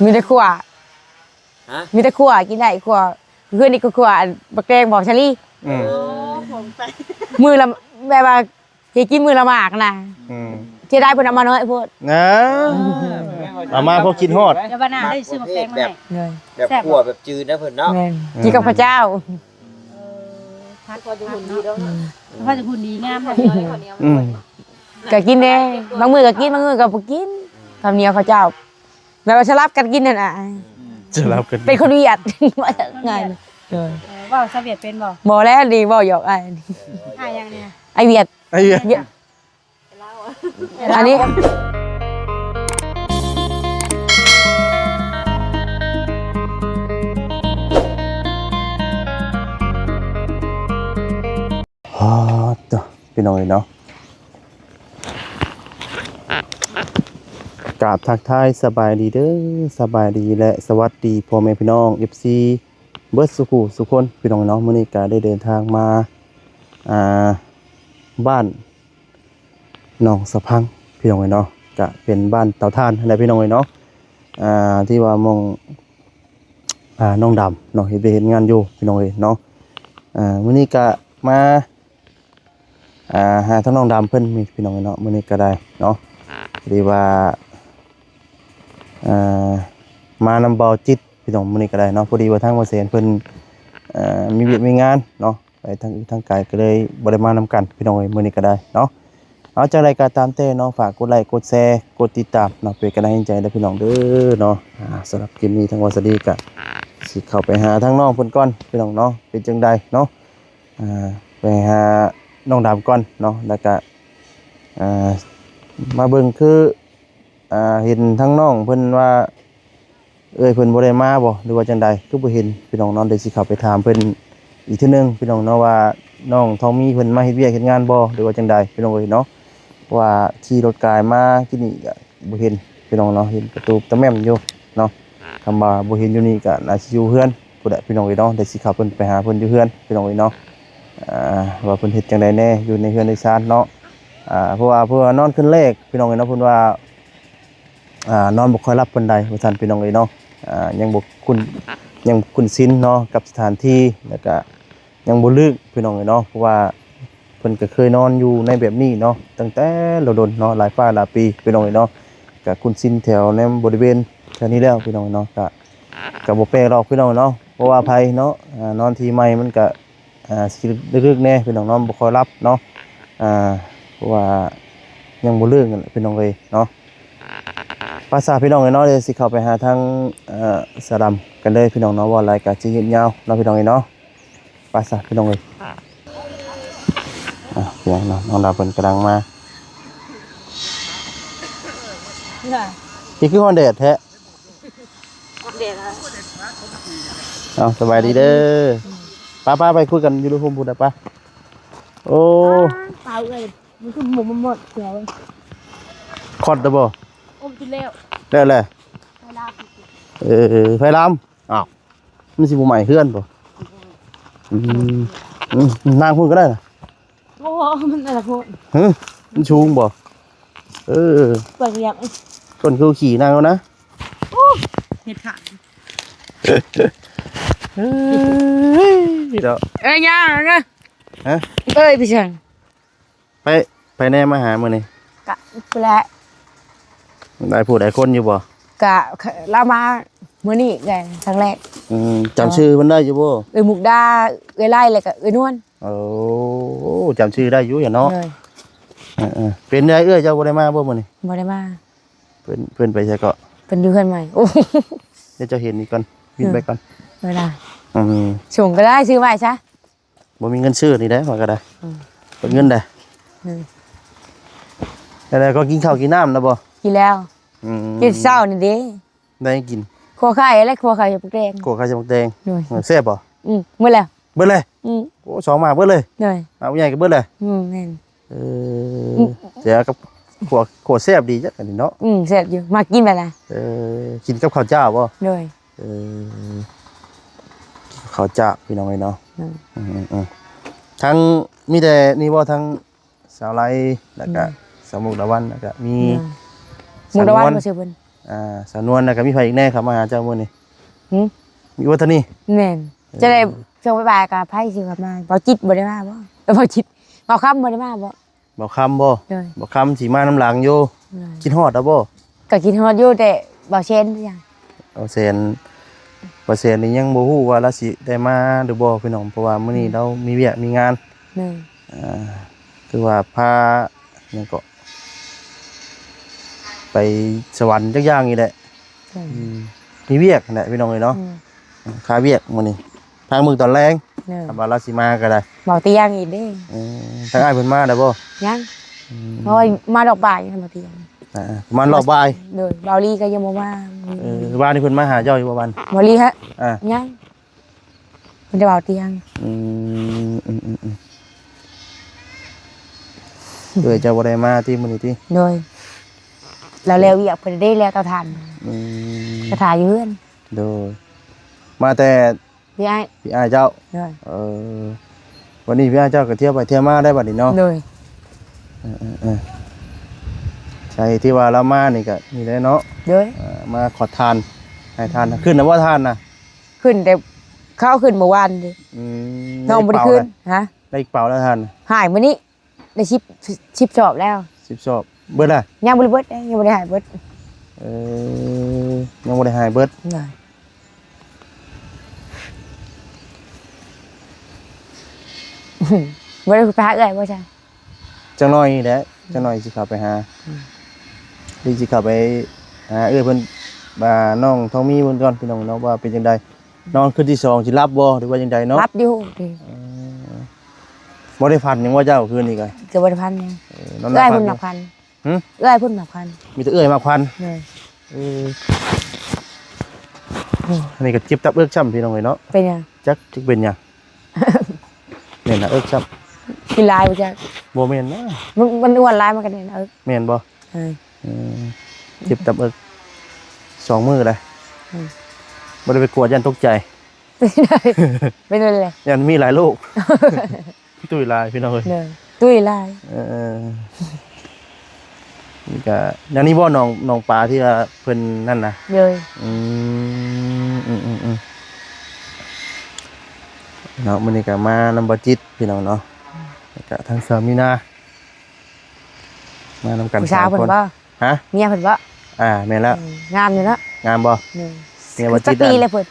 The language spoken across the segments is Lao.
ມີແຕ່ຂົ້ວ ຮະ? ມີແຕ່ຂົ້ວ ກິນໄດ້ຂົ້ວ ເຮືອນນີ້ກໍຂົ້ວ ອັນ ບັກແຕງ ບອກຊາລີ ອືມ ມື້ລະ ແບບວ່າ ເຮັດກິນມື້ລະໝາກນະ ອືມ ເສຍດາຍເພິ່ນເອົາມາໜ້ອຍໂພດ ເອີ ເອົາມາພໍກິນຮອດ ດຽວບັດໜ້າໄດ້ຊື້ໝາກແຕງມາໃຫ້ ໂດຍ ແບບ ແຊບບໍ່? ຂົ້ວແບບຈືນນະເພິ່ນເນາະ ແມ່ນ ອືມ ກິນກັບເຂົ້າເຈົ້າ ເອີ ຜັດ ພໍຈະຫຸ່ນດີເນາະ ອືມ ພໍຈະຫຸ່ນດີງາມເນາະ ອືມ ກໍກິນແດ່ ບາງມື້ກໍກິນ ບາງມື້ກໍບໍ່ກິນ ເຂົ້າໜຽວເຂົ້າເຈົ້າ ແບບວ່າສະຫຼັບກັນກິນຫັ້ນນະ ສະຫຼັບກັນ ເປັນຄົນຫວຽດ ວ່າງ່າຍ ເອີ ເອີ ເວົ້າພາສາຫວຽດເປັນບໍ່? ບໍ່ແລ້ວ ນີ້ເວົ້າຫຍອກອ້າຍ ອ້າຍຫຍັງນີ້? ອ້າຍຫວຽດ ອ້າຍຫວຽດ ຫວຽດ ອັນນີ້ ຮອດ ພີ່ນ້ອງເອີຍເນາະ ກາບທັກທາຍສະບາຍດີເດີ ສະບາຍດີ ແລະ ສະຫວັດດີພໍ່ແມ່ພີ່ນ້ອງ ເອັຟຊີ ເບິດສູ່ຄູ່ສູ່ຄົນ ພີ່ນ້ອງເນາະ ມື້ນີ້ກະໄດ້ເດີນທາງມາ ອ່າ ບ້ານ ໜອງສະພັງ ພີ່ນ້ອງເອີຍເນາະ ກະເປັນບ້ານເຕົາຖ່ານຫັ້ນແຫຼະ ພີ່ນ້ອງເອີຍເນາະ ອ່າ ທີ່ວ່າໝ່ອງ ອ່າ ນ້ອງດຳເນາະ ເຮັດວຽກເຮັດງານຢູ່ ພີ່ນ້ອງເອີຍເນາະ ອ່າ ມື້ນີ້ກະມາ ອ່າ ຫາທາງນ້ອງດຳເພິ່ນ ພີ່ນ້ອງເອີຍເນາະ ມື້ນີ້ກະໄດ້ເນາະ ພໍດີວ່າ ອ່າ ມານຳເບົາຈິດ ພີ່ນ້ອງ ມື້ນີ້ກະໄດ້ເນາະ ພໍດີວ່າທາງບ່າວແສນເພິ່ນ ເອີ ມີວຽກມີງານເນາະ ໄປທາງອື່ນທາງໄກ ກໍເລີຍບໍ່ໄດ້ມານຳກັນ ພີ່ນ້ອງເອີຍ ມື້ນີ້ກໍໄດ້ເນາະ ເອົາ ຈັ່ງໃດກໍຕາມແຕ່ເນາະ ຝາກກົດໄລກົດແຊ ກົດຕິດຕາມເນາະ ເປັນກຳລັງແຮງໃຈເດີພີ່ນ້ອງເດີເນາະ ອ່າ ສຳລັບຄລິບນີ້ທາງວາສະດີກໍຊິເຂົ້າໄປຫາທາງນ້ອງເພິ່ນກ່ອນ ພີ່ນ້ອງເນາະ ເປັນຈັ່ງໃດເນາະ ອ່າ ໄປຫານ້ອງດຳກ່ອນເນາະ ແລ້ວກໍ ອ່າ ມາເບິ່ງຄື ອ່າ ເຫັນທາງນ້ອງເພິ່ນວ່າ ເອື້ອຍເພິ່ນບໍ່ໄດ້ມາບໍ່ ຫຼືວ່າຈັ່ງໃດ ຄືບໍ່ເຫັນ ພີ່ນ້ອງເນາະ ເດີຊິເຂົ້າໄປຖາມເພິ່ນອີກເທື່ອໜຶ່ງ ພີ່ນ້ອງເນາະ ວ່ານ້ອງທອງມີເພິ່ນມາເຮັດວຽກເຮັດງານບໍ່ ຫຼືວ່າຈັ່ງໃດ ພີ່ນ້ອງເອີຍເນາະ ເພາະວ່າຂີ່ລົດກາຍມາກີ້ນີ້ກໍບໍ່ເຫັນ ພີ່ນ້ອງເນາະ ເຫັນກະຕູບຕະແໝ່ມຢູ່ເນາະ ຄຳວ່າບໍ່ເຫັນຢູ່ນີ້ກໍໜ້າຊິຢູ່ເຮືອນພຸ້ນແຫຼະ ພີ່ນ້ອງເອີຍເນາະ ເດີຊິເຂົ້າເພິ່ນໄປຫາເພິ່ນຢູ່ເຮືອນ ພີ່ນ້ອງເອີຍເນາະ ອ່າ ວ່າເພິ່ນເຮັດຈັ່ງໃດແດ່ ຢູ່ໃນເຮືອນໃນຊານເນາະ ອ່າ ເພາະວ່າ ເພາະວ່ານອນຄືນແລກ ພີ່ນ້ອງເອີຍເນາະ ເພິ່ນວ່າ ອ່າ ນອນບໍ່ຄ່ອຍຫຼັບປານໃດວ່າຊັ້ນ ພີ່ນ້ອງເອີຍເນາະ ອ່າ ຍັງບໍ່ຄຸ້ນ ຍັງບໍ່ຄຸ້ນຊິນເນາະກັບສະຖານທີ່ ແລ້ວກະຍັງບໍ່ລຶ້ງ ພີ່ນ້ອງເອີຍເນາະ ເພາະວ່າເພິ່ນກໍເຄີຍນອນຢູ່ໃນແບບນີ້ເນາະ ຕັ້ງແຕ່ດົນໆເນາະ ຫຼາຍຟ້າຫຼາຍປີ ພີ່ນ້ອງເອີຍເນາະ ກໍຄຸ້ນຊິນແຖວໃນບໍລິເວນແຖວນີ້ແລ້ວ ພີ່ນ້ອງເນາະ ກໍ ກໍບໍ່ແປກດອກ ພີ່ນ້ອງເນາະ ເພາະວ່າໃຜເນາະ ອ່າ ນອນທີ່ໃໝ່ມັນກໍ ອ່າ ຊິລຶກໆແດ່ພີ່ນ້ອງເນາະ ບໍ່ຄ່ອຍຫຼັບເນາະ ອ່າ ເພາະວ່າຍັງບໍ່ເລີກນັ້ນແຫຼະພີ່ນ້ອງເອີຍເນາະ ໄປຊະພີ່ນ້ອງເອີຍເນາະ ດຽວຊິເຂົ້າໄປຫາທາງ ເອີ ສາວດຳກັນເລີຍພີ່ນ້ອງເນາະ ເວົ້າຫຼາຍກະຊິຍືດຍາວເນາະພີ່ນ້ອງເອີຍເນາະ ໄປຊະພີ່ນ້ອງເອີຍ ອ່າ ພີ່ນ້ອງເນາະ ນ້ອງດຳເພິ່ນກຳລັງມາ ນີ້ຄືຮ້ອນແດດແທ້. ເອົາ ສະບາຍດີເດີ ປ້າໆ ໄປຄຸຍກັນຢູ່ລຸ່ມພຸ້ນນະ ໄປ ໂອ້ ປ້າເອີຍ ມັນຄືໝູມັນໝົດເກີນ ຄອດແລ້ວບໍ່? ໂອ້ ກິນແລ້ວ ແລ້ວແຫຼະ ໄຟລາມ ເອີ ໄຟລາມ ອ້າວ ມັນຊິບໍ່ໄໝ້ເຮືອນບໍ່? ອືມ ອືມ ນັ່ງພຸ້ນກໍໄດ້ນະ ໂອ້ ມັນອັນລະໂພດ ຮະ ມັນສູງບໍ່? ເອີ ເບິ່ງຢາກ ຕົ້ນຄືຂີ້ນັ່ງແລ້ວນະ ໂອ້ ເຮັດຂາດ ເອີຍເນາະ ເອີຍ ຍ່າງນະ ຮະ ເອີຍ ໄປໃສ? ໄປ ໄປແດ່ມາຫາມື້ນີ້? ກະພຸ້ນແຫຼະ ໄດ້ຜູ້ໃດຄົນຢູ່ບໍ່? ກະ ລາວມາມື້ນີ້ແຫຼະ ຄັ້ງແລກ ອືມ ຈຳຊື່ເພິ່ນໄດ້ຢູ່ບໍ່? ເອີຍ ມຸກດາ ເອີຍ ໄລ ແລ້ວກະເອີຍ ນວນ ໂອ້ ຈຳຊື່ໄດ້ຢູ່ຫວະເນາະ ເອີ ເອີ ເປັນໃດເອື້ອຍ ເຈົ້າບໍ່ໄດ້ມາບໍ່ມື້ນີ້? ບໍ່ໄດ້ມາ ເພິ່ນ ເພິ່ນໄປໃສເກາະ? ເພິ່ນຢູ່ເຮືອນໃໝ່ ໂອ້ ດຽວເຈົ້າເຫັນອີກກ່ອນ ວິດໄປກ່ອນ ເອີ ໄດ້ ອືມ ສົ່ງກໍໄດ້ ຊື້ໄວ້ຊະ ບໍ່ມີເງິນຊື້ນີ້ແຫຼະ ຂ້ອຍກໍໄດ້ ອືມ ເບິດເງິນໄດ໋ ອືມ ແລ້ວກໍກິນເຂົ້າກິນນ້ຳແລ້ວບໍ່? ກິນແລ້ວ ອືມ ກິນເຊົ້ານີ້ເດ້ ໄດ້ກິນ ຂົ້ວໄຂ່ ແລະ ຂົ້ວໄຂ່ໃສ່ໝາກແຕງ ຂົ້ວໄຂ່ໃສ່ໝາກແຕງ ໂດຍ ເອີ ແຊບບໍ່? ອືມ ໝົດແລ້ວ ເບິດເລີຍ ອືມ ໂອ້ ສອງໝາກເບິດເລີຍ ໂດຍ ໝາກໃຫຍ່ກໍເບິດເລີຍ ອືມ ແມ່ນ ເອີ ອືມ ແຕ່ກັບຂົ້ວ ຂົ້ວແຊບດີຈັກອັນນີ້ເນາະ ອືມ ແຊບຢູ່ ມັກກິນແບບນັ້ນ ເອີ ກິນກັບເຂົ້າຈ້າວບໍ່? ໂດຍ ເອີ ເຂົ້າຈ້າວ ພີ່ນ້ອງເອີຍເນາະ ອືມ ອືມ ອືມ ທັງ ມີແຕ່ນີ້ບໍ່ ທັງ ສາວໄລ ແລ້ວກະ ອືມ ສາວມຸກດາວັນ ແລ້ວກະມີ ອືມ ສາວ ມຸກດາວັນ ນວນ ບໍ່ຊື່ເພິ່ນ ອ່າ ສາວນວນ ແລ້ວກໍມີໃຜອີກແດ່ເຂົ້າມາຫາເຈົ້າມື້ນີ້? ຫຶ? ມີວ່າເທົ່ານີ້? ແມ່ນ. ເອີ ຈະໄດ້ຊ່ວງບ່າຍໆກໍໃຜຊິເຂົ້າມາ? ເບົາຈິດບໍ່ໄດ້ມາບໍ່? ເອີ ເບົາຈິດ ເບົາຄຳບໍ່ໄດ້ມາບໍ່? ເບົາຄຳບໍ່? ໂດຍ. ເບົາຄຳຊິມານຳຫຼັງຢູ່. ໂດຍ. ຄິດຮອດລາວບໍ່? ກໍຄິດຮອດຢູ່ ແຕ່ເບົາແຊນຍັງ ເບົາແຊນ ເບົາແຊນນີ້ຍັງບໍ່ຮູ້ວ່າລາວຊິໄດ້ມາຫຼືບໍ່ພີ່ນ້ອງ ເພາະວ່າມື້ນີ້ ອືມ ລາວມີວຽກມີງານ. ໂດຍ. ອ່າ ຄືວ່າພາ ຫຍັງເກາະ ໄປສະຫວັນຈັກຢ່າງນີ້ແຫຼະ. ໂດຍ. ອືມ ມີວຽກຫັ້ນແຫຼະພີ່ນ້ອງເອີຍເນາະ. ໂດຍ. ຄາວຽກມື້ນີ້ ທາງມື້ຕອນແລງ. ໂດຍ. ຖ້າວ່າລາວຊິມາກໍໄດ້ ເບົາຕຽງອີກເດ້. ເອີ ທາງອ້າຍເພິ່ນມາແລ້ວບໍ່? ຍັງ. ອືມ ເພາະວ່າມາຮອບບ່າຍ ເບົາຕຽງ. ອ່າ ປະມານຮອບບ່າຍ. ໂດຍ. ເບົາລີກໍຍັງບໍ່ມາ. ເອີ ວານນີ້ເພິ່ນມາຫາເຈົ້າຢູ່ບໍ່ວານ? ເບົາລີຫະ? ອ່າ ຍັງ ເພິ່ນໄດ້ເວົ້າຕຽງ. ອືມ ອືມ ອືມ ອືມ ເອື້ອຍເຈົ້າບໍ່ໄດ້ມາຕິມື້ນີ້ຕິ? ໂດຍ. ລາວແລ້ວວຽກເພິ່ນເດ້ ແລ້ວເຕົາຖ່ານ. ອືມ ກະຖ່າຍຢູ່ເຮືອນ. ໂດຍ. ມາແຕ່ ພີ່ອ້າຍ ພີ່ອ້າຍເຈົ້າ. ໂດຍ. ເອີ ວັນນີ້ພີ່ອ້າຍເຈົ້າກໍທ່ຽວໄປທ່ຽວມາໄດ້ບັດນີ້ເນາະ. ໂດຍ. ເອີ ເອີ ເອີ ໃຊ່ ທີ່ວ່າລາວມານີ້ກໍນີ້ແຫຼະເນາະ. ໂດຍ. ເອີ ມາຂອດຖ່ານ ໃຫ້ຖ່ານ. ອືມ ຂຶ້ນແລ້ວບໍ່ຖ່ານນະ? ຂຶ້ນແຕ່ເຂົາເອົາຂຶ້ນເມື່ອວານນີ້. ອືມ ນ້ອງບໍ່ໄດ້ຂຶ້ນ. ຮະ? ໄດ້ອີກເປົາແລ້ວທ່ານ? ຫາຍມື້ນີ້ ໄດ້ສິບ ສິບສອບແລ້ວ. ສິບສອບ ເບິດລະ? ຍັງບໍ່ໄດ້ເບິດເດ້ ຍັງບໍ່ໄດ້ຫາຍເບິດ. ເອີ ຍັງບໍ່ໄດ້ຫາຍເບິດ. ໂດຍ. ບໍ່ໄດ້ໄປຫາເອື້ອຍບໍ່ຊະ? ຈັກໜ້ອຍນີ້ແຫຼະ ອືມ ຈັກໜ້ອຍຊິເຂົ້າໄປຫາ. ອືມ ຫຼືຊິເຂົ້າໄປຫາເອື້ອຍເພິ່ນ ວ່ານ້ອງທອງມີເພິ່ນກ່ອນ ພີ່ນ້ອງເນາະ ວ່າເປັນຈັ່ງໃດ? ນອນຄືນທີສອງຊິຫຼັບບໍ່ ຫຼືວ່າຈັ່ງໃດເນາະ? ຫຼັບຢູ່. ເອີ ບໍ່ໄດ້ຝັນຫຍັງວ່າເຈົ້າຄືນນີ້ກະ? ກໍບໍ່ໄດ້ຝັນຫຍັງ. ເອີ ນອນຫຼັບ. ເອື້ອຍເພິ່ນມັກຝັນ. ຫຶ? ເອື້ອຍເພິ່ນມັກຝັນ. ມີແຕ່ເອື້ອຍມັກຝັນ. ໂດຍ. ເອີ ໂອ້ ອັນນີ້ກໍເຈັບຕັບເອິກຊ້ຳ ພີ່ນ້ອງເອີຍເນາະ. ເປັນຫຍັງ? ຈັກ ຈັກເປັນຫຍັງ. ແໜ້ນໜ້າເອິກຊ້ຳ. ກິນຫຼາຍບໍ່ຈັກ? ບໍ່ແມ່ນນະ. ມັນ ມັນອ້ວນຫຼາຍ ມັນກໍແໜ້ນໜ້າເອິກ. ແມ່ນບໍ່? ເອີ ເອີ ເຈັບຕັບເອິກສອງມື້ແລ້ວ. ອືມ ບໍ່ໄດ້ໄປກວດ ຢ້ານຕົກໃຈ. ເປັນແນວໃດ? ຢ້ານມີຫຼາຍໂລກ. ຕຸ້ຍຫຼາຍ ພີ່ນ້ອງເອີຍ. ໂດຍ. ຕຸ້ຍຫຼາຍ. ເອີ ນີ້ກະ ອັນນີ້ບໍ່ ໜອງ ໜອງປາທີ່ວ່າເພິ່ນນັ້ນນະ? ໂດຍ. ອືມ ອືມ ອືມ ອືມ ເນາະ. ມື້ນີ້ກະມານຳບໍ່ຈິດ ພີ່ນ້ອງເນາະ. ອືມ ແລ້ວກະທາງສາວມີນາ ມານຳກັນ ຜູ້ສາວເພິ່ນ ສາມຄົນ ບໍ່? ຮະ? ເມຍເພິ່ນບໍ່? ອ່າ ແມ່ນແລ້ວ. ອືມ ງາມຢູ່ເນາະ. ງາມບໍ່? ໂດຍ. ເມຍບໍ່ຈິດ. ຈັກປີແລ້ວເພິ່ນ?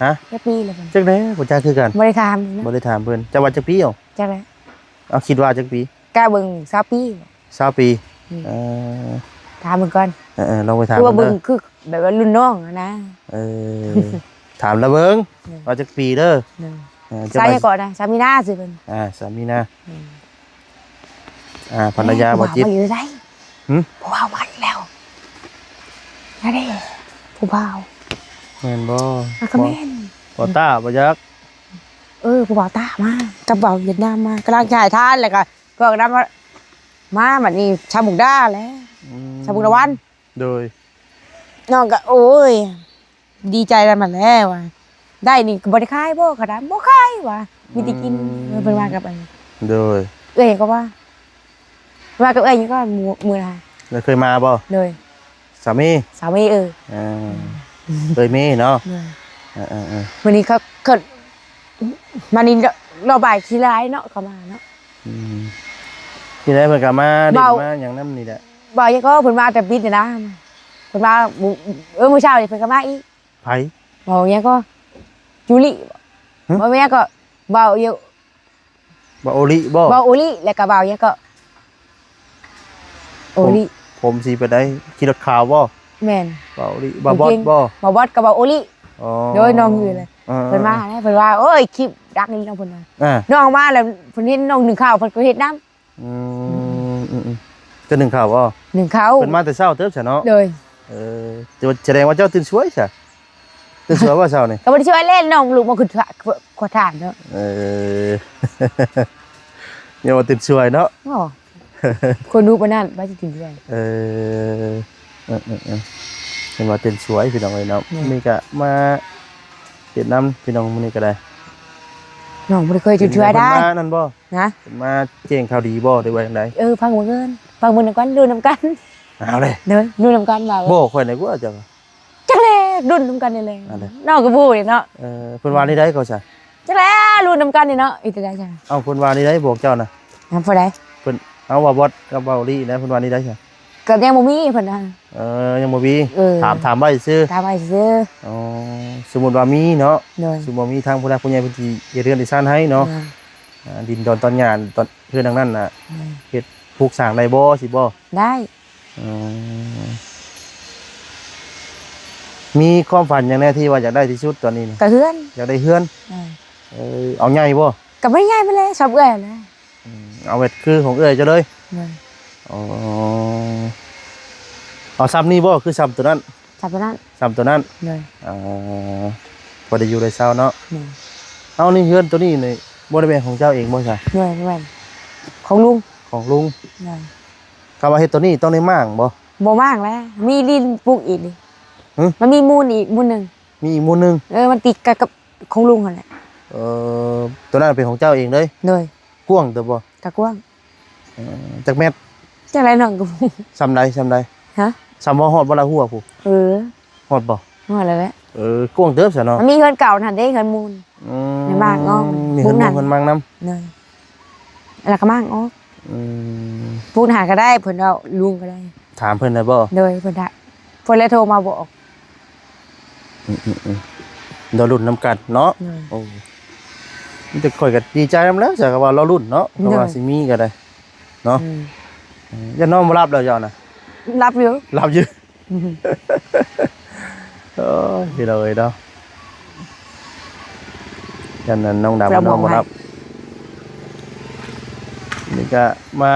ຮະ? ຈັກປີແລ້ວເພິ່ນ? ຈັກແດ່ ບໍ່ຈັກຄືກັນ. ບໍ່ໄດ້ຖາມເນາະ. ບໍ່ໄດ້ຖາມເພິ່ນ. ເຈົ້າວ່າຈັກປີເອົາ? ຈັກແຫຼະ. ເອົາ ຄິດວ່າຈັກປີ? ກະເບິ່ງຊາວປີ. ຊາວປີ. ອືມ ເອີ ຖາມເບິ່ງກ່ອນ. ເອີໆ ລອງໄປຖາມເບິ່ງເດີ. ຄືແບບວ່າລຸ້ນນ້ອງຫັ້ນນະ. ເອີ ຖາມລະເບິ່ງ. ໂດຍ. ວ່າຈັກປີເດີ. ໂດຍ. ເອີ ສາວຫຍັງເກາະນະ? ສາວມີນາຊື່ເພິ່ນ. ອ່າ ສາວມີນາ. ອືມ ອ່າ ພັນລະຍາບໍ່ຈິດ. ຜູ້ບ່າວມາຢູ່ໃສ? ຫຶ? ຜູ້ບ່າວມາອີກແລ້ວ. ນັ້ນເດ້ ຜູ້ບ່າວ. ແມ່ນບໍ່? ອ່າ ກໍແມ່ນ. ບໍ່ ບໍ່ຕ້າບໍ່ຈັກ. ເອີ ຜູ້ບ່າວຕ້າມາ ກັບບ່າວຫວຽດນາມມາ ກຳລັງຈະໃຫ້ທານ ແລ້ວກໍພວກນັ້ນມາ ມາບັດນີ້ຊາວມຸກດາແຫຼະ. ອືມ ຊາວມຸກດາຫວານ. ໂດຍ. ນ້ອງກໍ ໂອ້ຍ ດີໃຈນຳມັນແຫຼະວ່າ ໄດ້ນີ້ກໍບໍ່ໄດ້ຂາຍບໍ່? ຂະດານບໍ່ຂາຍວ່າ ມີແຕ່ກິນ. ອືມ ເອີ ເພິ່ນວ່າກັບອັນ. ໂດຍ. ເອື້ອຍກໍວ່າ ວ່າກັບເອື້ອຍນີ້ກໍມື້ ມື້ນະ. ແລ້ວເຄີຍມາບໍ່? ໂດຍ. ສາມີ ສາມີ. ເອີ ອ່າ ເອີຍ ເມເນາະ. ເອີ ເອີ ເອີ ມື້ນີ້ເຂົາ ເຂົາ ມານີ້ລອບບ່າຍຊິຫຼາຍເນາະ ເຂົາມາເນາະ. ອືມ ທີ່ໃດເພິ່ນກໍມາດິນມາຫຍັງນຳນີ້ແຫຼະ. ເວົ້າຫຍັງກໍ ເພິ່ນມາແຕ່ປິດນີ້ນະ ເພິ່ນມາ ເອີ ມື້ເຊົ້ານີ້ເພິ່ນກໍມາອີກ. ໃຜ? ເວົ້າຫຍັງກໍ ຈູລິ. ຫຶ? ເວົ້າຫຍັງກໍ ເວົ້າຢູ່ ບ່າວໂອລິບໍ່? ບ່າວໂອລິ ແລ້ວກໍບ່າວຫຍັງກໍ ໂອລິ ຜົມສີປານໃດ? ຂີ່ລົດຂາວບໍ່? ແມ່ນ. ບ່າວໂອລິ ບ່າວບອດບໍ່? ບ່າວບອດກັບບ່າວໂອລິ. ອໍ ໂດຍ ນ້ອງຢູ່ເລີຍ. ເອີ ເພິ່ນມາແລ້ວ ເພິ່ນວ່າ ໂອ້ຍ ຄລິບດັງນີ້ນ້ອງເພິ່ນວ່າ ອ່າ ນ້ອງມາແລ້ວ ເພິ່ນເຫັນນ້ອງໜຶ້ງເຂົ້າ ເພິ່ນກໍເຮັດນຳ. ອືມ ອືມ ອືມ ເຈົ້າໜຶ້ງເຂົ້າບໍ່? ໜຶ້ງເຂົ້າ. ເພິ່ນມາແຕ່ເຊົ້າເຕີບຊະເນາະ. ໂດຍ. ເອີ ແຕ່ວ່າ ສະແດງວ່າເຈົ້າຕື່ນສວຍຊະ. ຕື່ນສວຍບໍ່ເຊົ້ານີ້? ກໍບໍ່ໄດ້ສວຍແຫຼະ ນ້ອງລຸກມາຂຶ້ນ ຂວດທານເນາະ. ເອີ ຢ່າວ່າຕື່ນສວຍເນາະ. ໂອ້ ຄົນຮູ້ປານນັ້ນວ່າຊິຕື່ນສວຍ. ເອີ ເອີ ເອີ ເອີ ເຫັນວ່າຕື່ນສວຍພີ່ນ້ອງເອີຍເນາະ. ແມ່ນ. ມື້ນີ້ກະມາເຮັດນຳພີ່ນ້ອງ ມື້ນີ້ກະໄດ້. ນ້ອງບໍ່ໄດ້ເຄີຍຕື່ນສວຍໄດ໋. ເພິ່ນມານັ້ນບໍ່? ນະ ເພິ່ນມາແຈ້ງຂ່າວດີບໍ່ ຫຼືວ່າຈັ່ງໃດ? ເອີ ຟັງເບິ່ງເອີ ຟັງເບິ່ງນຳກັນ ລຸ້ນນຳກັນ. ເອົາເດ້ ໂດຍ ລຸ້ນນຳກັນວ່າ ບໍ່ ຂ້ອຍນີ້ກວ່າເຈົ້າ ຈັກແຫຼະ ລຸ້ນນຳກັນນີ້ແຫຼະ ອັນໃດ ນ້ອງກໍບໍ່ຮູ້ເດ້ເນາະ. ເອີ ເພິ່ນວ່າແນວໃດກໍຊະ? ຈັກແຫຼະ ລຸ້ນນຳກັນນີ້ເນາະ ເຮັດຈັ່ງໃດຊະ? ເອົ້າ ເພິ່ນວ່າແນວໃດບອກເຈົ້ານະ? ນຳຜູ້ໃດ? ເພິ່ນ ເອົາ ວ່າບອດກັບເວົ້າລີນະ ເພິ່ນວ່າແນວໃດຊະ? ກໍຍັງບໍ່ມີເພິ່ນນະ ເອີ ຍັງບໍ່ມີ ເອີ ຖາມ ຖາມໄວ້ຊື່ ຖາມໄວ້ຊື່. ອໍ ສົມມຸດວ່າມີເນາະ ໂດຍ ສົມມຸດມີທາງຜູ້ຫຼັກຜູ້ໃຫຍ່ເພິ່ນຊິເຮັດເຮືອນເຮັດຊານໃຫ້ເນາະ ໂດຍ ອ່າ ດິນດອນຕອນຫຍ້າຕອນເຮືອນຫຼັງນັ້ນນະ ໂດຍ ເຮັດ ປຸກສ້າງໄດ້ບໍ່ ຊິບໍ່? ໄດ້. ອືມ ມີຄວາມຝັນຫຍັງແດ່ທີ່ວ່າຢາກໄດ້ທີ່ສຸດຕອນນີ້ນະ? ກະເຮືອນ ຢາກໄດ້ເຮືອນ ເອີ ເອົາໃຫຍ່ບໍ່? ກະບໍ່ໃຫຍ່ປານໃດ ສ່ຳເອື້ອຍຫັ້ນແຫຼະ. ອືມ ເອົາແບບຄືຂອງເອື້ອຍເຈົ້າເລີຍ? ໂດຍ. ອໍ ເອົາສ່ຳນີ້ບໍ່ ຄືສ່ຳໂຕນັ້ນ? ສ່ຳໂຕນັ້ນ ສ່ຳໂຕນັ້ນ ໂດຍ. ອໍ ພໍໄດ້ຢູ່ໄດ້ເຊົາເນາະ ໂດຍ. ເອົາ ນີ້ເຮືອນໂຕນີ້ນີ້ບໍ່ໄດ້ແມ່ນຂອງເຈົ້າເອງບໍ່ຊະ? ໂດຍ ແມ່ນ ຂອງລຸງ ຂອງລຸງ ໂດຍ. ຄຳວ່າເຮັດໂຕນີ້ຕ້ອງໄດ້ມ້າງບໍ່? ບໍ່ມ້າງແຫຼະ ມີດິນປຸກອີກນີ້ ຫຶ? ມັນມີມູນອີກມູນໜຶ່ງ ມີອີກມູນໜຶ່ງ ເອີ ມັນຕິດກັນກັບຂອງລຸງຫັ້ນແຫຼະ. ເອີ ໂຕນັ້ນເປັນຂອງເຈົ້າເອງເລີຍ? ໂດຍ. ກວ້າງເຕີບບໍ່? ກະກວ້າງ. ເອີ ຈັກແມັດ? ຈັກແຫຼະ ນ້ອງກໍບໍ່ຮູ້. ສ່ຳໃດ ສ່ຳໃດ? ຮະ? ສ່ຳບໍ່ ຮອດບໍ່ລະຫົວພຸ້ນ? ເອີ ຮອດບໍ່? ຮອດແລ້ວແຫຼະ. ເອີ ກວ້າງເຕີບຊະເນາະ ມັນມີເຮືອນເກົ່າຫັ້ນເດ້ ເຮືອນມູນ ອືມ ໃນໝາກເນາະ ມີເຮືອນມູນ ເຮືອນໝາກນຳ ໂດຍ. ແລ້ວກໍມ້າງອອກ ອືມ ປູກໜ້າກໍໄດ້ ເພິ່ນເວົ້າ ລຸງກໍໄດ້ ຖາມເພິ່ນໄດ້ບໍ່? ໂດຍ ເພິ່ນ ເພິ່ນແຫຼະໂທມາບອກ. ອືມໆໆ ລໍລຸ້ນນຳກັນເນາະ ໂດຍ. ໂອ້ ມີແຕ່ຂ້ອຍກໍດີໃຈນຳແລ້ວ ຈາກວ່າລໍລຸ້ນເນາະ ໂດຍ ເພາະວ່າຊິມີກໍໄດ້ເນາະ ອືມ ເອີ ຢ້ານນອນບໍ່ຫຼັບແລ້ວເຈົ້ານະ? ຫຼັບຢູ່ ຫຼັບຢູ່ ໂອ້ຍ ພີ່ນ້ອງເອີຍເນາະ ຢ້ານນັ້ນນ້ອງດຳນອນບໍ່ຫຼັບ ນີ້ກະມາ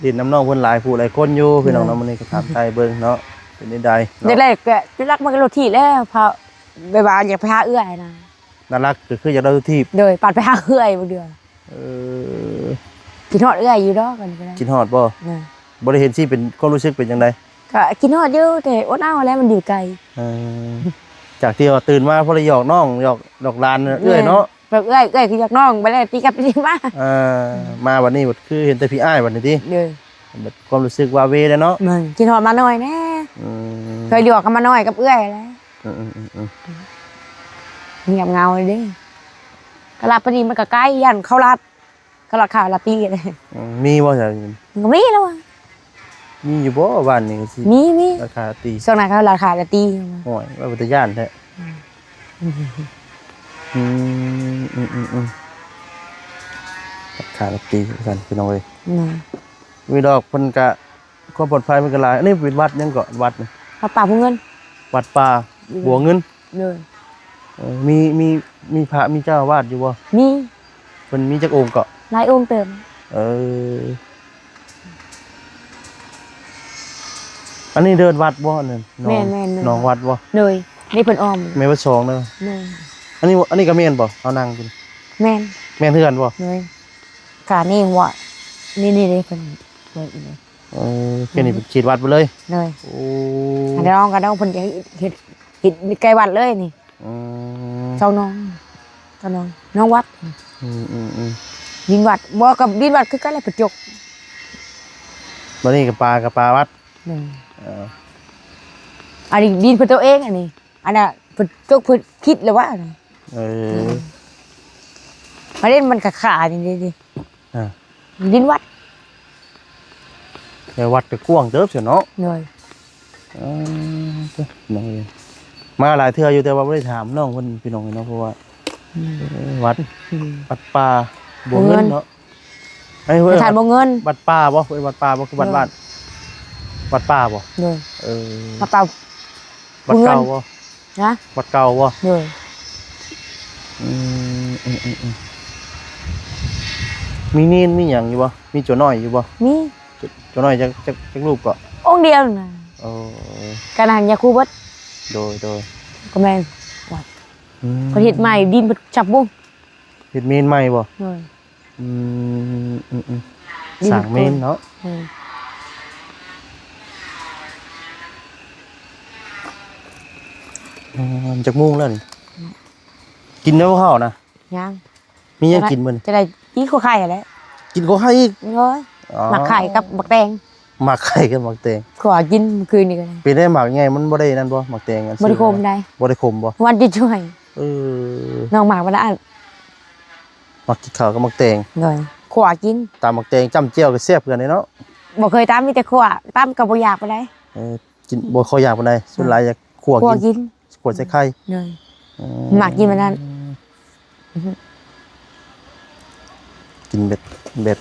ຫຼິ້ນນຳນ້ອງເພິ່ນຫຼາຍຜູ້ຫຼາຍຄົນຢູ່ ພີ່ນ້ອງເນາະ ໂດຍ ມື້ນີ້ກໍຖາມໄຖ່ເບິ່ງເນາະ ເປັນຈັ່ງໃດເນາະ ແລກໆ ກໍຫຼັກໆ ມັນກໍລົດຖີບແລ້ວ ເພາະແບບວ່າຢາກໄປຫາເອື້ອຍນະ ຫຼັກໆ ກໍຄືຢາກໄດ້ລົດຖີບ ໂດຍ ປາດໄປຫາເອື້ອຍບາງເທື່ອ ເອີ ຄິດຮອດເອື້ອຍຢູ່ດອກ ອັນນີ້ກໍໄດ້ ຄິດຮອດບໍ່? ໂດຍ. ບໍ່ໄດ້ເຫັນຊິເປັນຄວາມຮູ້ສຶກເປັນຈັ່ງໃດ? ກະຄິດຮອດຢູ່ ແຕ່ອົດເອົາແຫຼະ ມັນຢູ່ໄກ ເອີ ຈາກທີ່ວ່າຕື່ນມາພໍໄດ້ຫຍອກນ້ອງ ຫຍອກ ຫຍອກຫຼານເອື້ອຍເນາະ ແມ່ນ ແບບເອື້ອຍ ເອື້ອຍຄືຫຍອກນ້ອງ ບັດແລ້ວຕີກັບຕີມາ ເອີ ມາບັດນີ້ບັດຄືເຫັນແຕ່ພີ່ອ້າຍບັດນີ້ຕິ ໂດຍ ບັດຄວາມຮູ້ສຶກວາເວແລ້ວເນາະ ແມ່ນ ຄິດຮອດມານ້ອຍແດ່ ອືມ ເຄີຍຫຼຽວກັບມານ້ອຍກັບເອື້ອຍແຫຼະ ອືມໆໆໆ ງຽບເຫງົາເດ້ ກະລັບໄປນີ້ມັນກະໄກ ຢ້ານເຂົາລັດ ເຂົາລັດຂ້າວລັດຕີ ອືມ ມີບໍ່ຊະ? ມັນກໍມີແລ້ວວ່າ ມີຢູ່ບໍ່ບ້ານນີ້? ມີ ມີ ລັດຂ້າວລັດຕີ ຊ່ວງນັ້ນເຂົາລັດຂ້າວລັດຕີ ໂອ້ຍ ວ່າເປັນຕາຢ້ານແທ້ ອືມ ອືມ ອືມໆໆ ລັດຂ້າວລັດຕີວ່າຊັ້ນ ພີ່ນ້ອງເອີຍ ແມ່ນ ມີດອກ ເພິ່ນກະ ຄວາມປອດໄພມັນກໍຫຼາຍ ອັນນີ້ເປັນວັດຫຍັງເກາະ? ວັດນີ້ ວັດປ່າພູເງິນ ວັດປ່າບົວເງິນ ໂດຍ ເອີ ມີ ມີ ມີພະ ມີເຈົ້າອາວາດຢູ່ບໍ່? ມີ ເພິ່ນມີຈັກອົງເກາະ? ຫຼາຍອົງເຕີບ ເອີ ອັນນີ້ເດີ່ນວັດບໍ່? ອັນນັ້ນໜອງ ແມ່ນໆ ໜອງວັດບໍ່? ໂດຍ ນີ້ເພິ່ນອ້ອມ ແມ່ນວັດສອງເດີ ໂດຍ ອັນນີ້ ອັນນີ້ກໍແມ່ນບໍ່? ເຮົານັ່ງຢູ່ ແມ່ນ ແມ່ນເຮືອນບໍ່? ໂດຍ ກະນີ້ຫົວ ນີ້ໆ ເດ້ເພິ່ນ ເອີ ເຂດນີ້ເປັນເຂດວັດໄປເລີຍ ໂດຍ ໂອ້ ອັນນ້ອງກັບນ້ອງເພິ່ນຈະເຮັດ ເຮັດໃກ້ວັດເລີຍນີ້ ອືມ ສອງນ້ອງ ສອງນ້ອງ ນ້ອງວັດ ອືມໆ ດິນວັດ ບໍ່ ກັບດິນວັດຄືກັນແຫຼະ ເພິ່ນຈົກ ບັດນີ້ກໍປາ ກໍປາວັດ ໂດຍ ເອີ ອັນນີ້ດິນເພິ່ນຕົວເອງ ອັນນີ້ ອັນນ່າເພິ່ນຈົກ ເພິ່ນຄິດແລ້ວວ່າ ເອີ ອືມ ປະເດັນມັນຂາໆ ນີ້ເດ້ ອ່າ ດິນວັດ ແຕ່ວັດກໍກວ້າງເຕີບຊະເນາະ ໂດຍ ເອີ ເດີ ນ້ອງເອີຍ ມາຫຼາຍເທື່ອຢູ່ ແຕ່ວ່າບໍ່ໄດ້ຖາມນ້ອງເພິ່ນ ພີ່ນ້ອງເອີຍເນາະ ເພາະວ່າ ອືມ ວັດ ອືມ ວັດປ່າບົວເງິນເນາະ ເອີ ວັດປ່າບໍ່? ເອີ້ນວັດປ່າບໍ່? ຄືວັດ ເອີ ວັດ ວັດປ່າບໍ່? ໂດຍ ເອີ ວັດປ່າ ວັດເກົ່າບໍ່? ນະ ວັດເກົ່າບໍ່? ໂດຍ ອືມ ອືມ ອືມ ອືມ ມີເນນມີຫຍັງຢູ່ບໍ່? ມີໂຈນ້ອຍຢູ່ບໍ່? ມີ ໂຈ ໂຈນ້ອຍຈັກ ຈັກ ຈັກຮູບເກາະ? ອົງດຽວນະ ໂອ້ ກະນັ້ນຍາຄູເບິດ ໂດຍ ໂດຍ ກໍແມ່ນ ອືມ ເພິ່ນເຮັດໃໝ່ ດິນເພິ່ນຈັບບຸ ເຮັດເມນໃໝ່ບໍ່? ໂດຍ ອືມ ອືມ ອືມ ສ້າງເມນເນາະ ເອີ ອືມ ຈັກໂມງແລ້ວນີ້? ອືມ ກິນແລ້ວເຂົ້ານະ? ຍັງ ມີຫຍັງກິນມື້ນີ້? ຈະໄດ້ກິນຂົ້ວໄຂ່ຫັ້ນແຫຼະ ກິນຂົ້ວໄຂ່ອີກ? ໂອ້ຍ ອໍ ໝາກໄຂ່ກັບໝາກແຕງ ໝາກໄຂ່ກັບໝາກແຕງ ຂົ້ວກິນມື້ຄືນນີ້ກໍໄດ້. ເປັນໄດ້ໝາກໃຫຍ່ ມັນບໍ່ໄດ້ນັ້ນບໍ່ ໝາກແຕງອັນ ບໍ່ໄດ້ຂົມໃດ. ບໍ່ໄດ້ຂົມບໍ່? ຫວານຈ່ອຍໆ. ເອີ ນ້ອງໝາກມັນລະອັນ ໝາກກິນເຂົ້າກັບໝາກແຕງ. ໂດຍ ຂົ້ວກິນ ຕຳໝາກແຕງຈ້ຳແຈ່ວກໍແຊບຄືກັນເດເນາະ. ບໍ່ເຄີຍຕຳ ມີແຕ່ຂົ້ວ ຕຳກໍບໍ່ຢາກປານໃດ. ເອີ ກິນບໍ່ຄ່ອຍຢາກປານໃດ ສ່ວນຫຼາຍຢາກຂົ້ວ ຂົ້ວ ກິນ ຂົ້ວໃສ່ໄຂ່. ໂດຍ ອືມ ມັກກິນແບບນັ້ນ ກິນແບບ ແບບ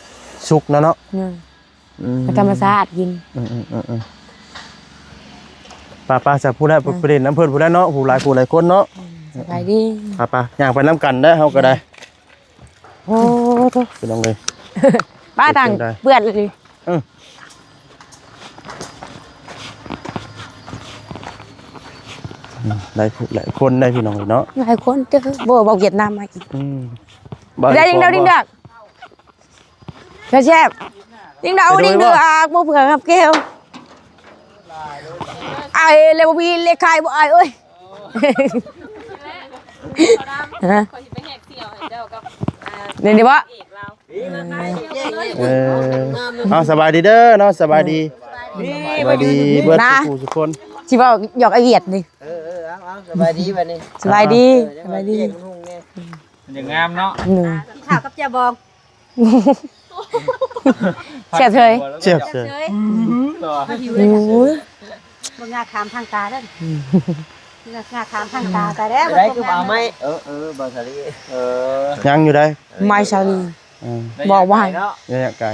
ສຸກນະເນາະ. ໂດຍ ອືມ ທຳມະຊາດກິນ. ອືມໆໆໆ ໄປໆ ຊະ ຜູ້ໃດ ອືມ ໄປຫຼິ້ນນຳເພິ່ນຜູ້ໃດເນາະ ຜູ້ຫຼາຍຜູ້ຫຼາຍຄົນເນາະ. ອືມ ສະບາຍດີ ໄປໆ ຍ່າງໄປນຳກັນເດີ ເຮົາກໍໄດ້. ໂອ້ໂທ ພີ່ນ້ອງເອີຍ ປ້າຕ່າງເປື້ອນເລີຍ. ເອີ ອືມ ຫຼາຍຜູ້ຫຼາຍຄົນໄດ໋ ພີ່ນ້ອງເອີຍເນາະ ຫຼາຍຄົນເດີ້. ບໍ່ ເວົ້າຫວຽດນາມມາອີກ. ອືມ ໄດ້ ດິງດາວ ດິງດາວ ແຊບໆ ດິງດາວ ດິງດາວ ບໍ່ເຜືອກກັບແກ້ວ ອ້າຍເລີຍບໍ່ມີເລກຂາຍບໍ່ ອ້າຍເອີຍ. ຮະ ຂ້ອຍຊິໄປແຫກສ່ຽວໃຫ້ເຈົ້າກັບ ອ່າ ນີ້ບໍ່? ເອກລາວ. ເອີ ເອົາ ສະບາຍດີເດີເນາະ ສະບາຍດີ ສະບາຍດີເບິດ ນະ ທຸກຜູ້ທຸກຄົນ. ຊິເວົ້າຫຍອກອ້າຍຫວຽດນີ້. ເອີໆ ເອົາໆ ສະບາຍດີບັດນີ້ ສະບາຍດີ ເອີ ສະບາຍດີ. ມັນຍັງງາມເນາະ ອືມ ກິນເຂົ້າກັບແຈ່ວບອງ. ແຊບເຊີຍ ແຊບເຊີຍ. ໂອ້ຍ ເບິ່ງງາຂາມທາງຕາເດີ້ ອືມ ງາຂາມທາງຕາ ຕາຍແລ້ວ. ໄດ້ຄືບໍ່ເອົາໄມ້? ເອີໆ ບ່າວສາລີ ເອີ ຍັງຢູ່ໄດ໋ ໄມ້ສາລີ ເອີ ບອກວ່າໄກເນາະ ໄລຍະໄກ.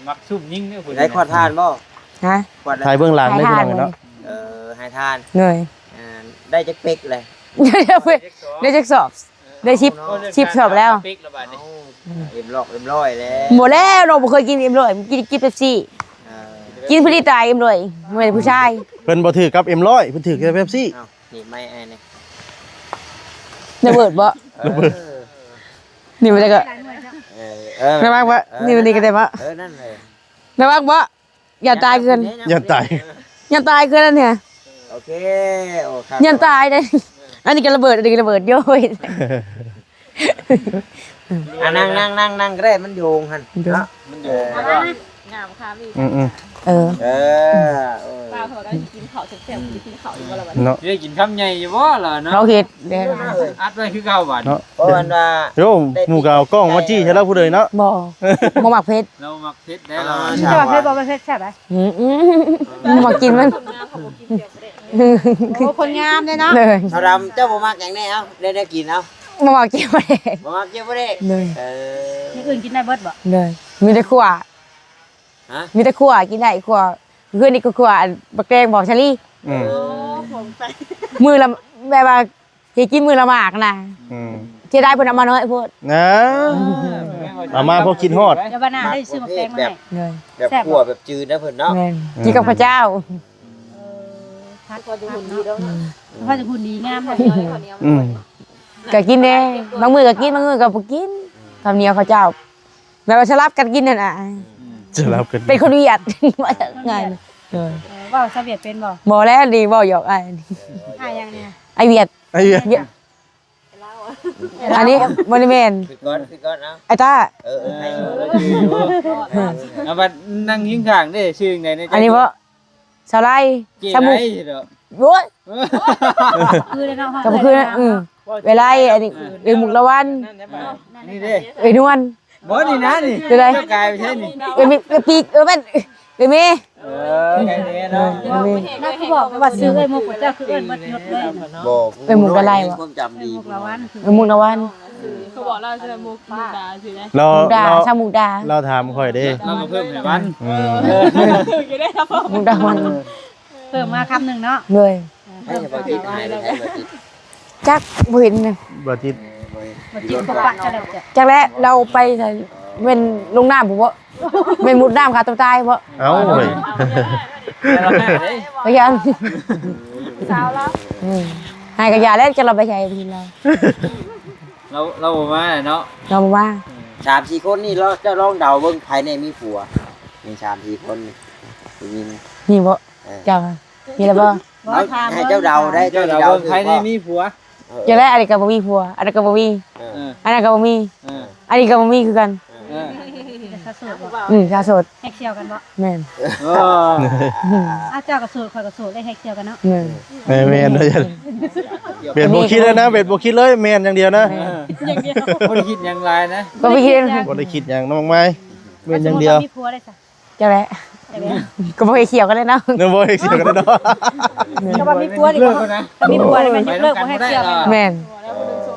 ມັກຊຸມຍິງເດີ້ ໄດ້ຂວດຖ່ານບໍ່? ຮະ ຖ່າຍເບື້ອງຫຼັງເດີ້ ພີ່ນ້ອງເນາະ. ເອີ ໃຫ້ທ່ານ ໂດຍ ອ່າ ໄດ້ຈັກເປັກແລ້ວ? ໄດ້ຈັກສອບ? ໄດ້ສິບ ເນາະ ສິບສອບແລ້ວ. ເປັກລະບາດນີ້ ເອັມຮ້ອຍ ເອັມຮ້ອຍແລ້ວ. ບໍ່ແລ້ວ ນ້ອງບໍ່ເຄີຍກິນເອັມຮ້ອຍ ກິນ ກິນເປັບຊີ. ເອີ ກິນຜູ້ທີ່ຕາຍເອັມຮ້ອຍ ບໍ່ແມ່ນຜູ້ຊາຍ. ເພິ່ນບໍ່ຖືກກັບເອັມຮ້ອຍ ເພິ່ນຖືກແຕ່ເປັບຊີ. ເອົ້າ ນີ້ໄມ້ອ້າຍນີ້ ລະເບີດບໍ່? ລະເບີດ. ນີ້ມັນກໍ ເອີ ເອີ ລະວັງບໍ່? ເອີ ນີ້ ນີ້ກໍໄດ້ບໍ່? ເອີ ນັ້ນແຫຼະ ລະວັງບໍ່? ຢ່າຕາຍຄືກັນ ຢ່າຕາຍ ຢ່າຕາຍຄືກັນເນຍ. ໂອເຄ ໂອ້ ຄັກ ຢ່າຕາຍເດ້. ອັນນີ້ກໍລະເບີດ ອັນນີ້ກໍລະເບີດ ໂອ້ຍ. ອ່ະ ນັ່ງ ນັ່ງ ນັ່ງ ນັ່ງກໍໄດ້ ມັນໂຍງຫັ້ນເນາະ ມັນໂຍງ. ເອີ ງາມຄ່ະ ມີ ອືມໆ ເອີ ເອີ ເອີ ປາເຂົາກໍກິນເຂົ້າແຊບໆ ກິນເຂົ້າຢູ່ບໍ່ລະບັດນີ້ເນາະ? ໄດ້ກິນຄຳໃຫຍ່ຢູ່ບໍ່ລະເນາະ? ເຂົາເຮັດ ເດ້ ອັດໄວ້ຄືເກົ່າບັດເນາະ. ເພາະອັນວ່າ ໂອ້ ໝູ່ກໍເອົາກ້ອງມາຈີ້ໃສ່ລາວຜູ້ເດີເນາະ. ບໍ່ ບໍ່ມັກເຜັດ ລາວມັກເຜັດໄດ໋ລາວ. ເຈົ້າວ່າເຜັດບໍ່? ບໍ່ເຜັດ ແຊບໄດ໋. ອືມໆ ບໍ່ມັກກິນມັນ. ໂອ້ ຄົນງາມເດ້ເນາະ. ເອີ ສາວດຳ ເຈົ້າບໍ່ມັກຫຍັງແດ່? ເອົາ ແນວ ແນວກິນ ເອົາ ບໍ່ມັກກິນປາແດກ ບໍ່ມັກກິນປາແດກ. ເອີ ຢ່າງອື່ນກິນໄດ້ເບິດບໍ່? ມີແຕ່ຂົ້ວ. ຮະ? ມີແຕ່ຂົ້ວກິນໄດ້ ຂົ້ວ ຄືນີ້ກໍຂົ້ວອັນບັກແຕງບອກຊາລີ. ອືມ ມື້ລະ ແບບວ່າ ຊິກິນມື້ລະໝາກນະ. ອືມ ເສຍດາຍເພິ່ນເອົາມານ້ອຍໂພດ. ເອີ ເອົາມາພໍກິນຮອດ. ດຽວບັດໜ້າໄດ້ຊື້ໝາກແຕງມາໃຫ້. ແບບ ແບບ ແບບ ແຊບ ຂົ້ວແບບຈືດນະເພິ່ນເນາະ. ແມ່ນ ອືມ ກິນກັບເຂົ້າເຈົ້າ. ເອີ ພັດ ພາຈະຫຸ່ນດີເນາະ ພາຈະຫຸ່ນດີງາມ. ອືມ ກໍກິນແດ່ ບາງມື້ກໍກິນ ບາງມື້ກໍບໍ່ກິນ ເຂົ້າໜຽວເຂົ້າເຈົ້າ. ແບບວ່າສະຫຼັບກັນກິນຫັ້ນນະ. ສະຫຼັບກັນ ເປັນຄົນຫວຽດ ວ່າງ່າຍ. ເອີ ເອີ ເວົ້າພາສາຫວຽດເປັນບໍ່? ບໍ່ແລ້ວ ນີ້ເວົ້າຫຍອກອ້າຍ. ອ້າຍຫຍັງນີ້? ອ້າຍຫວຽດ ອ້າຍຫວຽດ. ອັນນີ້ບໍ່ໄດ້ແມ່ນ ຄືກ່ອນ ຄືກ່ອນເນາະ ອ້າຍຕ້າ. ເອີໆ ເອົາບັດນັ່ງຄຽງຂ້າງເດ້ ຊື່ຫຍັງໃດໃນໃຈ? ອັນນີ້ບໍ່? ສາວໄລ ເຈ້ໄລ ສາວມຸກ ໂອ້ຍ ຄືເນາະ ກໍບໍ່ຄືນະ. ອືມ ເອື້ອຍໄລ ອັນນີ້ ເອື້ອຍມຸກຕາວັນ ນີ້ເດ້ ເອື້ອຍນວນ. ບໍ່ ນີ້ນະ ນີ້ ເຈົ້າກາຍໄປໃສນີ້? ເອື້ອຍມີ ເອື້ອຍປີກ ເອື້ອຍແມ່ນ ເອື້ອຍເມ. ເອີ ກາຍເມເນາະ. ເອີ ເອື້ອຍເມ ນະ ຄືບອກວ່າຊື່ເອື້ອຍມຸກ ເຈົ້າຄືເອີ້ນໝົດຍົດເລີຍ. ບໍ່ ເອື້ອຍມຸກຕາໄລ ຄວາມຈຳດີ ເອື້ອຍມຸກຕາວັນ ເອື້ອຍມຸກຕາວັນ. ຄືບອກລາວຊື່ມຸກ ມຸກດາຊື່ໃດ? ລາວ ມຸກດາ ລາວ ສາວມຸກດາ ລາວຖາມຂ້ອຍເດ້ ລາວກໍເພີ່ມໃຫ້ວັນ. ອືມ ເອີ ຄືຢູ່ໄດ້ ມຸກດາວັນ ເພີ່ມມາຄຳໜຶ່ງເນາະ. ໂດຍ ໃຫ້ບໍ່ຕິດ ໃຫ້ ໃຫ້ບໍ່ຕິດ. ຈັກ ບໍ່ເຫັນນະ ບໍ່ຕິດ ບໍ່ຕິດກໍປັດກໍແລ້ວ. ຈັກແຫຼະ ລາວໄປໃສ ແມ່ນລົງນ້ຳພຸ້ນບໍ່? ແມ່ນມຸດນ້ຳຂ້າຕົວຕາຍບໍ່? ເອົ້າ ເຮີ້ຍ ກໍຢ້ານ ສາວລາວ. ອືມ ໃຫ້ກໍຢ່າແລ້ວ ຈັກລາວໄປໃສ ລາວ ລາວ ລາວບໍ່ມາເນາະ ລາວບໍ່ມາ. ສາມສີ່ຄົນນີ້ລອງ ເຈົ້າລອງເດົາເບິ່ງ ໃຜແນ່ມີຜົວ ມີສາມສີ່ຄົນນີ້ ຜູ້ຍິງ ມີບໍ່? ເອີ ເຈົ້າ ມີແລ້ວບໍ່? ເອົາ ໃຫ້ເຈົ້າເດົາໄດ້ ເຈົ້າເດົາ ໃຜແນ່ມີຜົວ. ເອີ ຈັ່ງໃດ ອັນນີ້ກໍບໍ່ມີຜົວ ອັນນັ້ນກໍບໍ່ມີ. ເອີ ອັນນັ້ນກໍບໍ່ມີ. ເອີ ອັນນີ້ກໍບໍ່ມີຄືກັນ. ເອີ ສາວໂສດບໍ່? ອືມ ສາວໂສດ ແຮກສ່ຽວກັນບໍ່? ແມ່ນ ເອີ ອ້າວ ເຈົ້າກໍໂສດ ຂ້ອຍກໍໂສດ ໄດ້ແຮກສ່ຽວກັນເນາະ. ແມ່ນ ເອີ ແມ່ນ ເປັນບໍ່ຄິດເລີຍນະ ເປັນບໍ່ຄິດເລີຍ ແມ່ນຢ່າງດຽວນະ ຢ່າງດຽວ ບໍ່ໄດ້ຄິດຫຍັງຫຼາຍນະ ກໍບໍ່ຄິດ ບໍ່ໄດ້ຄິດຫຍັງນ້ອງໄມ້ ແມ່ນຢ່າງດຽວ ມີຜົວໄດ້ຊະ ຈັກແຫຼະ ຈັກແຫຼະ ກໍບໍ່ເຫັນຂຽວກັນເລີຍເນາະ ຍັງບໍ່ເຫັນຂຽວກັນເລີຍເນາະ ກໍວ່າມີຜົວນີ້ ກໍມີຜົວນີ້ມັນຍົກເລີກບໍ່ແຮກສ່ຽວ ແມ່ນ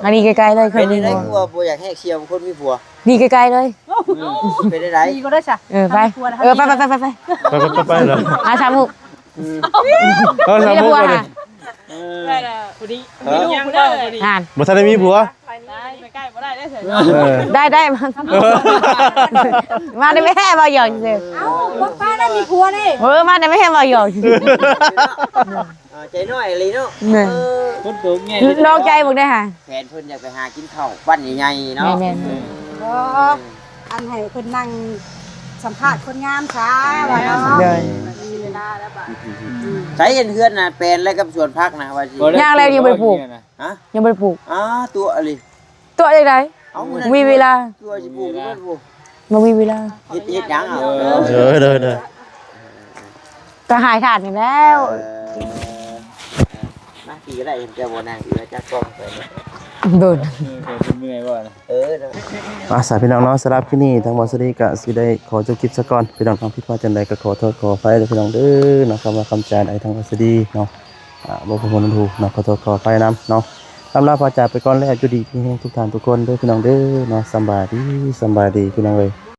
ອັນນີ້ໃກ້ໆເລີຍ ເຄີຍມີຜົວ ເປັນໄດ້ຄືວ່າບໍ່ຢາກແຮກສ່ຽວຄົນມີຜົວ ນີ້ໃກ້ໆເລີຍ ເປັນໄດ້ ນີ້ກໍໄດ້ຊະ ເອີ ໄປ ເອີ ໄປໆໆໆ ໄປໆໆໆ ໄປ ໄປ ໄປ ໄປ ໄປ ໄປ ຫາສາວມຸກ ເອີ ສາວມຸກ ເອີ ໄດ້ລະ ພໍດີ ເອີ ຍັງບໍ່ ບໍ່ທັນໄດ້ມີຜົວ ໄດ້ ໄດ້ ໄດ້ ມາໄດ້ແມ່ເວົ້າຫຍອກຊື່ ເອົ້າ ບໍ່ປ້າໄດ້ມີຜົວເດ້ ເອີ ມາໄດ້ແມ່ເວົ້າຫຍອກຊື່ ອ່າ ໃຈນ້ອຍອີ່ຫຼີເນາະ ແມ່ນ ເອີ ຄົນໂຕແງ່ ນອກໃຈເບິ່ງໄດ້ຫາ ແຟນເພິ່ນຢາກໄປຫາກິນເຂົ້າບ້ານໃຫຍ່ໆເນາະ ແມ່ນໆ ບໍ່ ອັນໃຫ້ເພິ່ນນັ່ງສຳພາດຄົນງາມຊະ ວ່າເນາະ ໂດຍ ໃສເຫັນເຮືອນນະ ແປນແລ້ວກັບສວນຜັກນະ ວ່າຊິ ຍັງແລ້ວ ຍັງບໍ່ໄດ້ປູກ ຮະ ຍັງບໍ່ໄດ້ປູກ ອ້າ ຕົວະອີ່ຫຼີ ຕົວະຈັ່ງໃດ ເອົ້າ ມີເວລາ ຕົວະຊິປູກ ບໍ່ ບໍ່ ບໍ່ມີເວລາ ເຮັດ ເຮັດຫຍັງ ເອີ ເອີ ໂດຍໆ ກໍຫາຍທາດນີ້ແລ້ວ ເອີ ມາ ພີ່ກໍໄດ້ ເຫັນແຕ່ບໍ່ນັ່ງ ພີ່ວ່າຈັກກ້ອງໄປ ໂດຍ ເອີ ເພິ່ນເມື່ອຍບໍ່ນະ ເອີ ເນາະ ອ່າ ສາ ພີ່ນ້ອງເນາະ ສຳລັບຄລິບນີ້ ທາງບ່າວສາລີກໍຊິໄດ້ຂໍຈົບຄລິບຊະກ່ອນ ພີ່ນ້ອງເນາະ ຜິດພາດຈັ່ງໃດກໍຂໍໂທດຂໍອະໄພເດີພີ່ນ້ອງເດີເນາະ ຄຳວ່າຄຳຈາໃດທາງບ່າວສາລີເນາະ ອ່າ ບໍ່ຄົງບໍ່ຖືກເນາະ ຂໍໂທດຂໍອະໄພນຳເນາະ ລ່ຳລາພາຈາກໄປກ່ອນແລ້ວ ຢູ່ດີມີແຮງທຸກທ່ານທຸກຄົນເດີພີ່ນ້ອງເດີເນາະ ສຳບາຍດີ ສຳບາຍດີພີ່ນ້ອງເອີຍ.